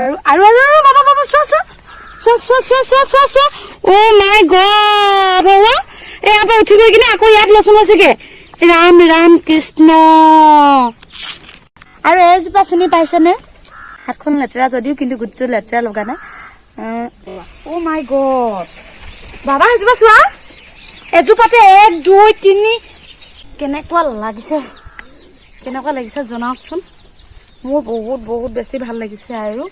আৰু আৰু আৰু আৰু বাবা বাবা, চোৱা চোৱা চোৱা চোৱা চোৱা চোৱা চোৱা চোৱা। অ' মাই গড, ৰৱা, ইয়াৰ পৰা উঠি গৈ কিনে আকৌ ইয়াত লচোন হৈছেগে। ৰাম ৰাম কৃষ্ণ। আৰু এজোপা চিনি পাইছেনে? হাতখন লেতেৰা যদিও কিন্তু গুটিটো লেতেৰা লগা নাই। অ' মাই গড, বাবা, এজোপা চোৱা, এজোপাতে এক, দুই, তিনি। কেনেকুৱা লাগিছে, কেনেকুৱা লাগিছে জনাওকচোন। মোৰ বহুত বহুত বেছি ভাল লাগিছে। আৰু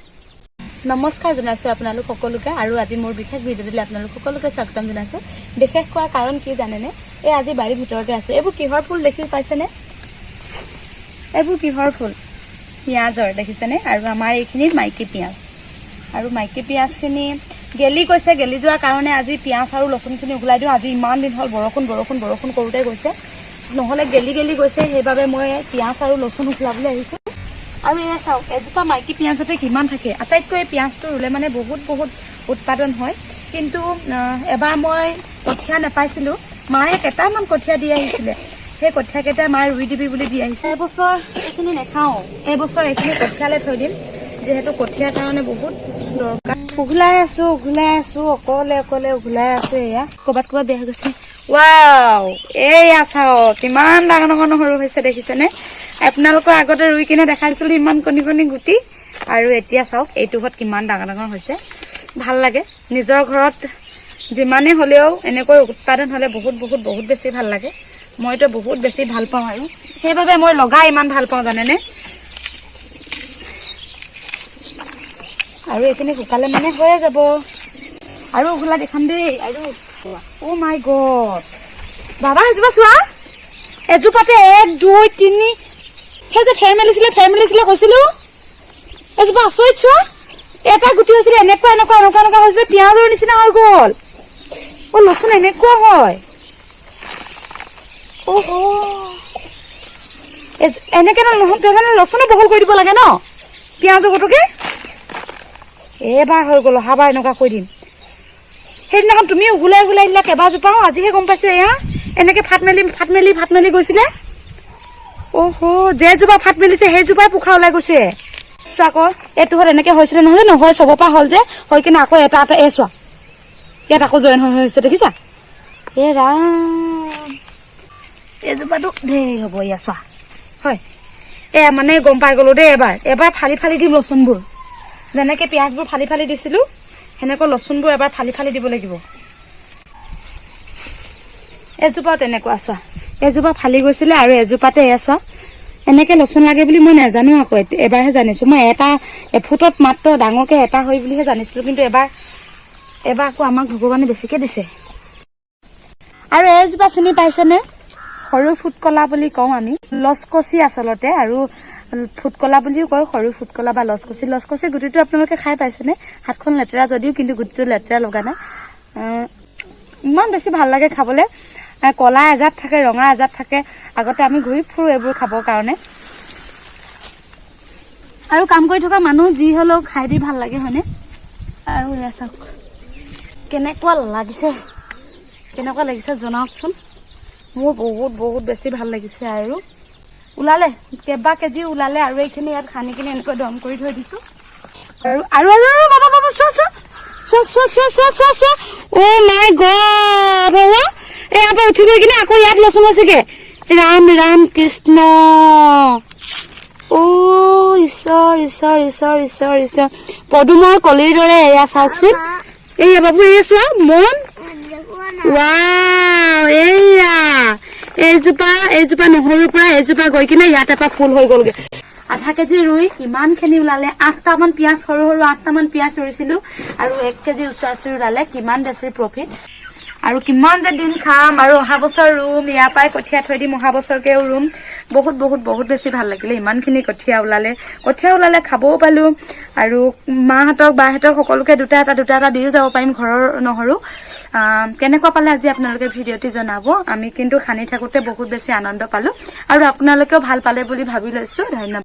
নমস্কাৰ জনাইছোঁ আপোনালোক সকলোকে আৰু আজি মোৰ বিশেষ ভিডিঅ'টোলৈ আপোনালোক সকলোকে স্বাগতম জনাইছোঁ। বিশেষ কোৱাৰ কাৰণ কি জানেনে? এই আজি বাৰীৰ ভিতৰতে আছোঁ। এইবোৰ কিহৰ ফুল দেখি পাইছেনে? এইবোৰ কিহৰ ফুল? পিঁয়াজৰ, দেখিছেনে? আৰু আমাৰ এইখিনি মাইকী পিঁয়াজ আৰু মাইকী পিঁয়াজখিনি গেলি গৈছে। গেলি যোৱাৰ কাৰণে আজি পিঁয়াজ আৰু লচুনখিনি উঘলাই দিওঁ। আজি ইমান দিন হ'ল বৰষুণ বৰষুণ বৰষুণ কৰোঁতে গৈছে, নহ'লে গেলি গেলি গৈছে। সেইবাবে মই পিঁয়াজ আৰু লচুন উঘলাবলৈ আহিছোঁ। আৰু এয়া চাওক, এজোপা মাইকী পিঁয়াজতে কিমান থাকে। আটাইতকৈ এই পিঁয়াজটো ৰুলে মানে বহুত বহুত উৎপাদন হয়। কিন্তু এবাৰ মই কঠীয়া নাপাইছিলোঁ। মায়ে কেইটামান কঠীয়া দি আহিছিলে। সেই কঠীয়া কেইটা মায়ে ৰুই দিবি বুলি দি আহিছে। এইবছৰ এইখিনি নাখাওঁ, এইবছৰ এইখিনি কঠীয়ালে থৈ দিম, যিহেতু কঠীয়াৰ কাৰণে বহুত দৰকাৰ। উঘলাই আছো, উঘলাই আছো, অকলে অকলে উঘলাই আছো। এয়া ক'ৰবাত ক'ৰবাত বেয়া হৈ গৈছে। ৱাও, এইয়া চাওক, কিমান ডাঙৰ ডাঙৰ নহৰু হৈছে, দেখিছেনে? আপোনালোকৰ আগতে ৰুই কিনে দেখাইছিলো ইমান কণি কণি গুটি আৰু এতিয়া চাওক এইটো ঘৰত কিমান ডাঙৰ ডাঙৰ হৈছে। ভাল লাগে, নিজৰ ঘৰত যিমানে হ'লেও এনেকৈ উৎপাদন হ'লে বহুত বহুত বহুত বেছি ভাল লাগে। মইতো বহুত বেছি ভাল পাওঁ আৰু সেইবাবে মই লগাই ইমান ভাল পাওঁ, জানেনে? আৰু এইখিনি শুকালে মানে হৈয়ে যাব। আৰু উঘলা দেখাম দেই। আৰু অ' মাই গড, বাবা, এজোপা চোৱা, এজোপাতে এক, দুই, তিনি। সেই যে ফেৰ মেলিছিলে, ফেৰ মেলিছিলে কৈছিলো, এজোপা আচৰিত। চোৱা, এটা গুটি হৈছিলে, এনেকুৱা এনেকুৱা এনেকুৱা এনেকুৱা হৈছিলে, পিঁয়াজৰ নিচিনা হৈ গ'ল। অ, লচুন এনেকুৱা হয়। অহ, এনেকে নহয়, তেনেহ'লে লচুনো বহল কৰি দিব লাগে ন পিঁয়াজৰ গতিকে। এইবাৰ হৈ গ'ল, অহাবাৰ এনেকুৱা কৰি দিম। সেইদিনাখন তুমি উঘলাই উঘলাই দিলা কেইবাজোপাও, আজিহে গম পাইছো। এয়া এনেকে ফাট মেলি ফাট মেলি ফাট মেলি গৈছিলে। অহ, যেজোপা ফাট মেলিছে সেইজোপাই পোখা ওলাই গৈছে। চোৱা আকৌ, এইটো হ'ল এনেকে হৈছিলে নহয়, নহয় চবৰ পৰা হ'ল যে, হৈ কিনে আকৌ এটা এটা, এই চোৱা, ইয়াত আকৌ জইন হৈ হৈছে, দেখিছা? এ ৰাম, এইজোপাটো ধেৰ হ'ব। এয়া চোৱা, হয়, এ মানে গম পাই গলো দেই। এবাৰ এবাৰ ফালি ফালি দিম লচুনবোৰ। যেনেকে পিঁয়াজবোৰ ফালি ফালি দিছিলো, সেনেকৈ লচুনবোৰ এবাৰ ফালি ফালি দিব লাগিব। এজোপাও তেনেকুৱা, চোৱা, এজোপা ফালি গৈছিলে আৰু এজোপাতে এয়া চোৱা। এনেকে লচুন লাগে বুলি মই নাজানো আকৌ, এবাৰহে জানিছো। মই এটা এফুটত মাত্ৰ ডাঙৰকে এটা হয় বুলিহে জানিছিলো, কিন্তু এবাৰ এবাৰ আকৌ আমাক ভগৱানে বেছিকে দিছে। আৰু এজোপা চিনি পাইছেনে? সৰু ফুটকলা বুলি কওঁ আমি, লচকচি আচলতে, আৰু ফুটকলা বুলিও কয়। সৰু ফুটকলা বা লচকচি। লচকচি গুটিটো আপোনালোকে খাই পাইছেনে? হাতখন লেতেৰা যদিও কিন্তু গুটিটো লেতেৰা লগা নাই। ইমান বেছি ভাল লাগে খাবলৈ। কলা এজাত থাকে, ৰঙা এজাত থাকে। আগতে আমি ঘূৰি ফুৰো এইবোৰ খাবৰ কাৰণে। আৰু কাম কৰি থকা মানুহ যি হলেও খাই দি ভাল লাগে, হয়নে? আৰু এয়া চাওক, কেনেকুৱা লাগিছে, কেনেকুৱা লাগিছে জনাওকচোন। মোৰ বহুত বহুত বেছি ভাল লাগিছে। আৰু ওলালে, কেইবা কেজি ওলালে। আৰু এইখিনি ইয়াত খান্দি কিনে এনেকৈ দম কৰি থৈ দিছো। আৰু আৰু আৰু আৰু বাবা বাবা, চোৱা চোৱা চোৱা চোৱা চোৱা চোৱা চোৱা চোৱা। অ' মাই গড, ৰৱা, ইয়াৰ পৰা উঠি গৈ কিনে আকৌ ইয়াত লচুন হৈছেগে। ৰাম ৰাম কৃষ্ণ। অ ঈশ্বৰ ঈশ্বৰ ঈশ্বৰ ঈশ্বৰ ঈশ্বৰ, পদুমৰ কলিৰ দৰে। এয়া চাওকচোন, এইয়া বাবু, এয়া চোৱা মন। ৱাও, এইয়া এইজোপা এইজোপা নহৰুৰ পৰা এইজোপা গৈ কিনে ইয়াত এটা ফুল হৈ গ'লগে। আধা কেজি ৰুই ইমানখিনি ওলালে। 8টামান পিঁয়াজ, সৰু সৰু 8টামান পিঁয়াজ ৰুইছিলো আৰু 1 কেজি ওচৰা ওচৰি ওলালে। কিমান বেছি প্ৰফিট আৰু কিমান যে দিন খাম। আৰু অহা বছৰ ৰুম, ইয়াৰ পৰাই কঠীয়া থৈ দিম, অহা বছৰকেও ৰুম। বহুত বহুত বহুত বেছি ভাল লাগিলে। ইমানখিনি কঠীয়া ওলালে। কঠীয়া ওলালে খাবও পালো আৰু মাহঁতক, বাহঁতক সকলোকে দুটা এটা দুটা এটা দিও যাব পাৰিম ঘৰৰ নহৰু। কেনেকুৱা পালে আজি আপোনালোকে ভিডিঅ'টি জনাব। আমি কিন্তু খান্দি থাকোঁতে বহুত বেছি আনন্দ পালো আৰু আপোনালোকেও ভাল পালে বুলি ভাবি লৈছো। ধন্যবাদ।